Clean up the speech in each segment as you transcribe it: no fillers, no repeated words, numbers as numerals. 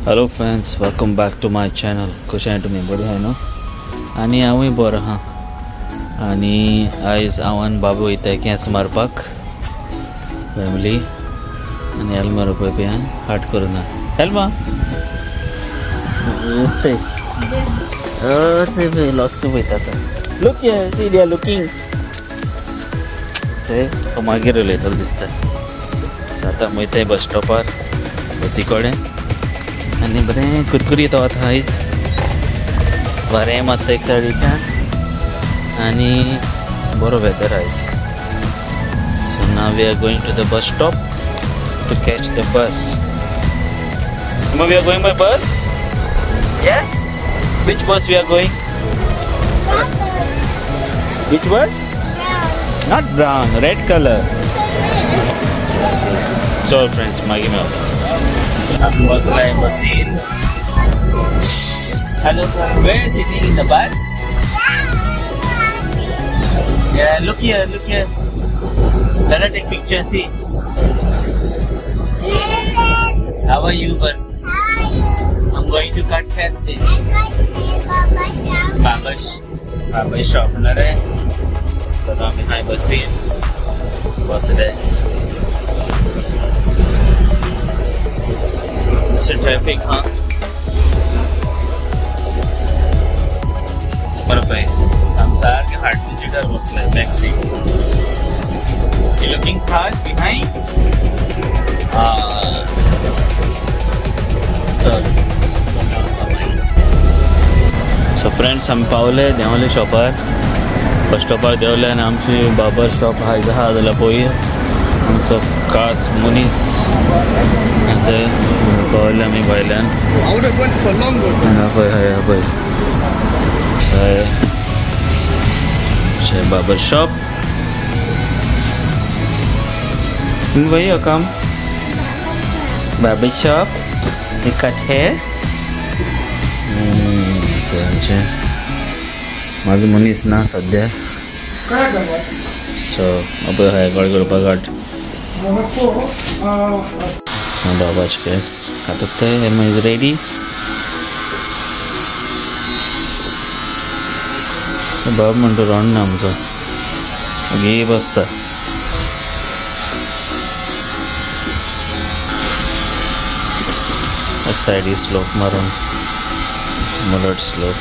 Hello friends, welcome back to my channel. कशें तुमी बरें आहाय न्हू? आनी हांवूय बरो आहा. आनी आयज हांव आनी बाबू वयताय केंस मारपाक फॅमिली. आनी हेल्मा पळय पळय हाट करुना हेल्मा चय चय पळय लॉस्ट पळयता आतां. Look, see, they are looking. चय तो मागीर उलयतलो दिसता. सो आतां वयताय बस स्टॉपार बसी कडेन आनी बरें कुरकुरीत वता आयज. वारें मारता एक सायडीच्यान आनी बरो वेदर आयज. So now we are going to the bus stop to catch the bus. We are going by bus? Yes? Which bus we are going? Which bus? Not brown, red color. चल friends, मागीर मेळो. बसलाय बसीन. Hello, where sitting in the bus? Yeah, look here, look here. Let her take picture, see. How are you, but I'm going to cut hair, see. Barber, barber shop ना रे. So आमी हांय बसीन बसले. It's a traffic, huh? बरं पळय आम सारके हार्ट सिटार बसले back seat. You looking cars behind? चल. सो फ्रेंड्स, आमी पावले, देंवले शॉपार, बस स्टॉपार देंवले आनी आमची बार्बर शॉप आयज आहा जाल्यार पळय आमचो खास मनीस आमचे पावले आमी भायल्यान. I would have went for longer. हांगा पळय, हय पळय हय आमचें बार्बर शॉप. वही हो काम barber shop, they cut hair. आमचें म्हाजो मनीस ना सद्या. सो पळय हय गड करपाक घाट. सो बाबाचे केंस कातता ते. Elma is ready. So बाब म्हणटा रोंड ना आमचो ओगी बसता. सायडी स्लोप मारून मुलट स्लोप.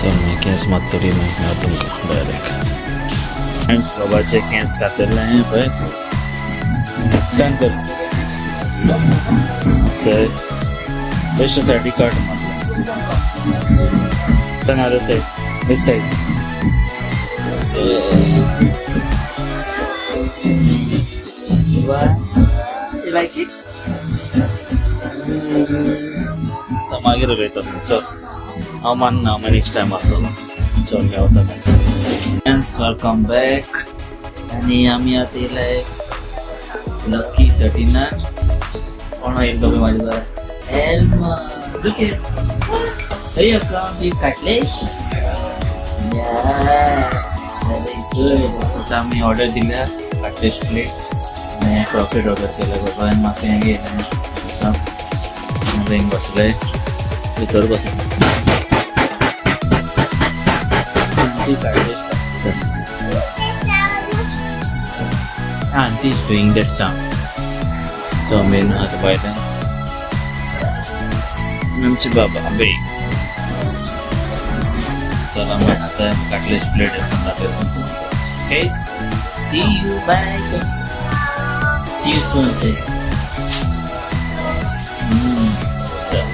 चल मागीर केंस मात्तरी मागीर मेळटा तुमकां डायरेक्ट. फ्रेंड्स, बाबाचे केंस कातरले पळय. डन कर. चल बेस्ट सायडी काट मारला. Turn other side, this side. So, you like it? तो मागीर उलयता. चल हांव मानना, हांव नेक्स्ट टायम मारतलो. चल मेवता मागीर. Friends, welcome back. आनी आमी आतां येयले लकी 13. कोण येयलो पळय म्हाजे बरोबर? Elma. Look at. Hey, you come, you cutlass? Yeah, very good. आतां आमी ऑर्डर दिल्या काटलेश प्लेट आनी क्रॉकेट ऑर्डर केला. बाबान म्हाका हें घेयलें. हिंग बसले भितर बसले. Auntie is doing that sound. So आमी आतां भायल्यान आमचे बाबा बे. चला मग आता काटलेश plate दाखयतो. Okay, see you, bye, see you soon. Say चल.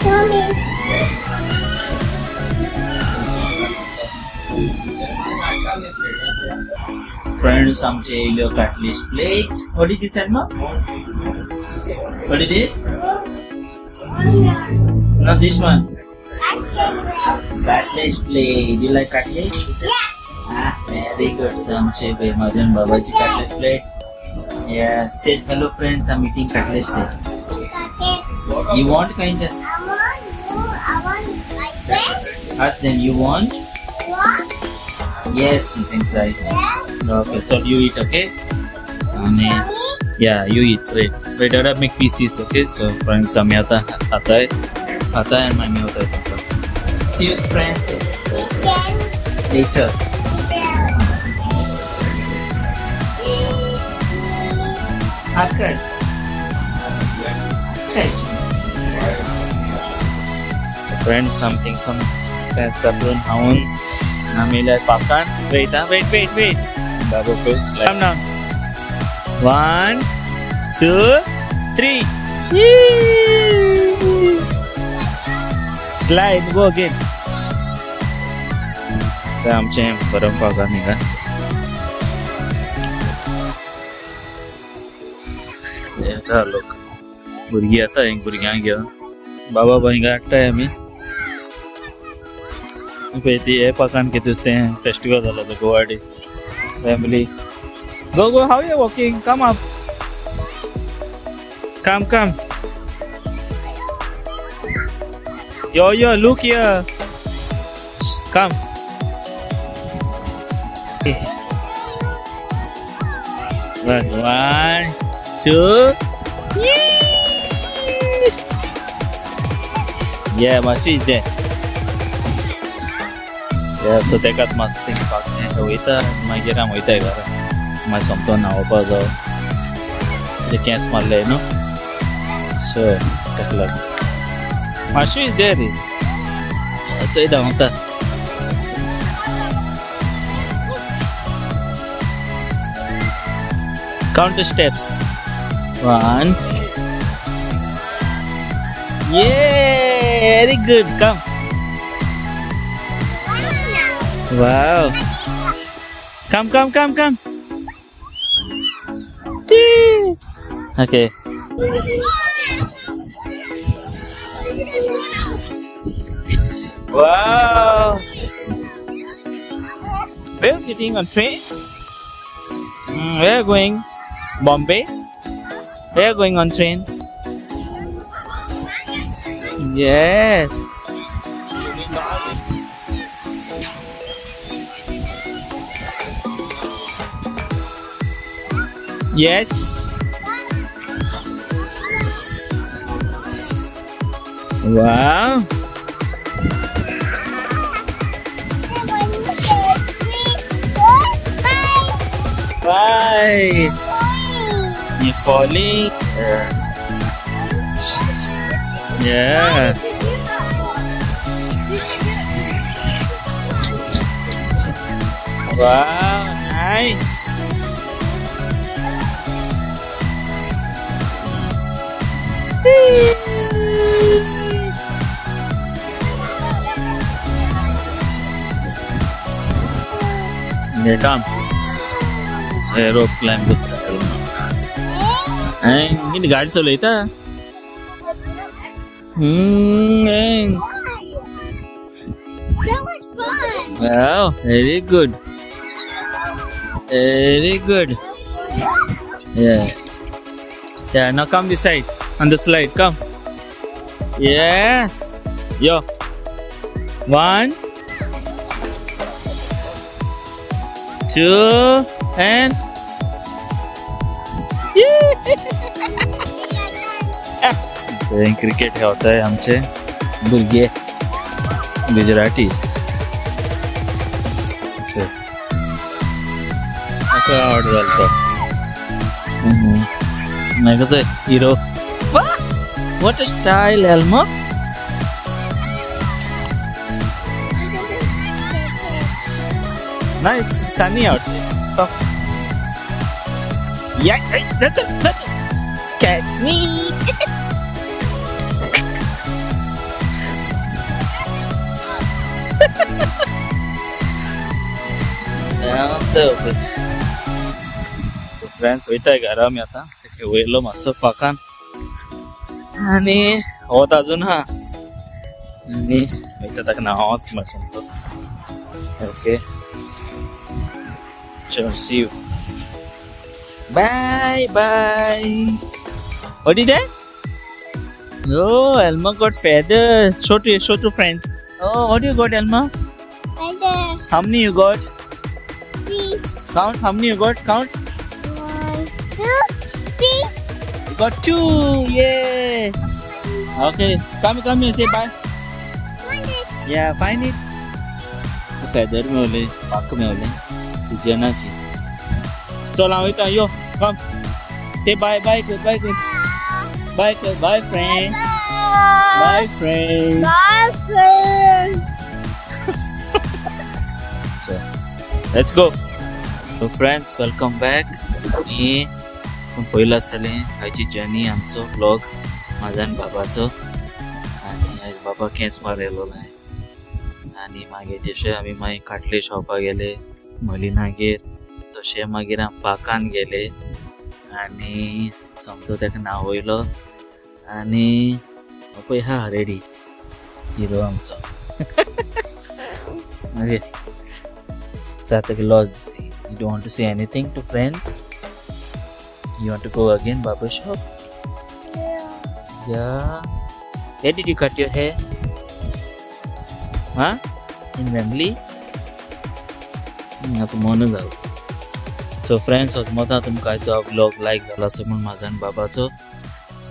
Show me. Friends, आमचे येयल्यो काटलेश plate. What is this, Elma? What it is? Not this one. Cutlass plate. You like cutlass? Yeah. Ah, very good. So आमचे भाई माझे आणि बाबाची cutlass plate. Yeah. Say hello friends. I'm eating cutlass. Say. Cutlass. You want kind sir? I want you. I want like this. Ask them. You want? You want? Yes. You can try. Yes. Okay. So you eat, okay? आणि Mommy. Yeah, you eat. Wait, wait. I'll make pieces. Okay. So friends, आम्ही आता आता आता आणि मामी होत आहे. See you friends Chicken. later. Haircut. Okay. So friends, something some friends वापरून खाऊन आम्ही पाकान. Wait, ah, wait, wait, wait. Babu feels like. Come down. 1, 2, 3. Yee! Slide, go again. So आमचे बरं पाकान हिंगा. येता लोक भुरगीं येता हिंग भुरग्यांक घेवन बाबा हिंगा हाडटाय आमी. पळय ती हे पाकान कितें तें फेस्टिवल जालो तो Goa day. Family go go. How you walking? Come up, come come. Yo yo, look here, come. One, two. Yeah, Masu is there. Yeah, so तेकाच मातसो थिंग पाक वयता, मागीर आमी वयताय घरा. मागीर सोमतो न्हांवपा जावं. ते केंस मारले न्हू, सो ताका लागून. माशू is there. चोय धांवता. Count the steps. 1. Yeah, very good. Come. Wow. Come, come, come, come. Okay. Wow. We're sitting on train. We're going Bombay. We're going on train. Yes. Yes. Wow. 1, 2, 3, 4, 5. Bye. You falling? Yeah. Wow, nice. Yeah, come. Rope climb करता. And गाडी चलयता. So much fun. Wow, very good. Very good. Yeah. Yeah, now come this side. On the slide, come. Yes. Yo. 1, 2, and cricket खेळताय आमचे भुरगे गुजराती. म्हाका आवड जालो तो. मागीर कसो hero. What a style, Elmo. Nice, sunny outside. Come. Yeah, hey, nothing, nothing. Catch me. So friends, वयता घरा आमी आतां. वयलो मातसो पाकान. आनी वत अजून हा आनी वयता ताका न्हांवत मातशें. ओके, चलो, see you, bye bye. What is that? Oh, Elma got feathers. Show to friends. Oh, what you got, Elma? Feather. How many you got? Three. Count. How many you got? Count. One, two, three. You got two. Yay. Okay. Come, come here. Say bye. One, two. Yeah, find it. Feather मेवले, पाक मेवले पिजनाची. चल, हांव वयता. यो, come, say bye bye कर, बाय कर, बाय कर, bye friend, bye friend. Bye, friend. So let's go. So friends, welcome back. मी पयलो आसतलें आयची जर्नी, आमचो व्लॉग म्हाजो आनी बाबाचो. आनी आयज बाबा केंस मारयलो आनी मागीर तशें आमी मागीर काटले शॉपाक गेले मलिनागेर. तशें मागीर आमी पार्कान गेले आनी सोमतो ताका न्हांवयलो. आनी हो पळय हा रेडी हिरो आमचो. मागीर ताका लॉस दिसती. You don't want to say anything to friends? You want to go again barber shop? Yeah. Yeah. Where did you cut your hair? Huh? In Wembley? आता मन जाऊ. सो फ्रेंड्स, वचमता तुमकां आयचो vlog लायक जाला असो म्हूण म्हाजो आनी बाबाचो.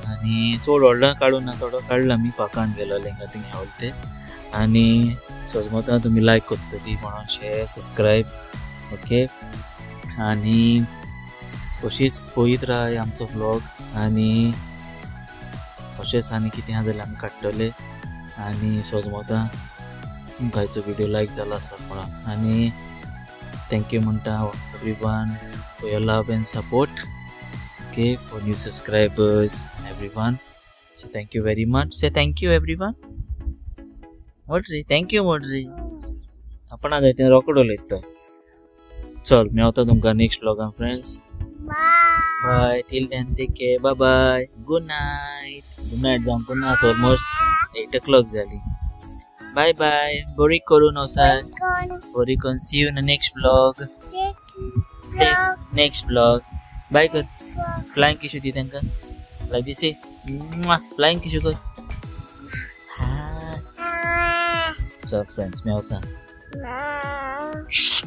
आनी चड व्हडलो काडूं ना, थोडो काडला. आमी पार्कान गेलोले हिंगा थिंग ते. आनी सोजमता तुमी लायक करतली म्हणून शेअर, सबस्क्रायब. ओके, आनी अशीच पळयत राहा आमचो व्लॉग. आनी अशेंच आनी कितें आहा जाल्यार आमी काडटले. आनी सोजमता तुमकां आयचो व्हिडियो लायक जाला आसा म्हणून. आनी thank you म्हणटा everyone for your love and support. Okay, for new subscribers, everyone, so thank you very much. Say thank you, everyone. What रे? Thank you what रे? आपण जाय तें रोकडो उलयता. चल, मेवता तुमकां next व्लॉगान friends. Bye. Bye. Till then, take care. Bye bye. Good night. Good night जावंक ना, ऑलमोस्ट 8 o'clock जाली. बाय बाय. बरी करून वसात. Gonna बरी करून. See you in next vlog. Check. Say next vlog. Bye कर. Vlog. Flying किशू दी तांकां. लायक दी से फ्लायिंग किशू कर. हा. Ah. चल फ्रेंड्स, मेवता. Nah.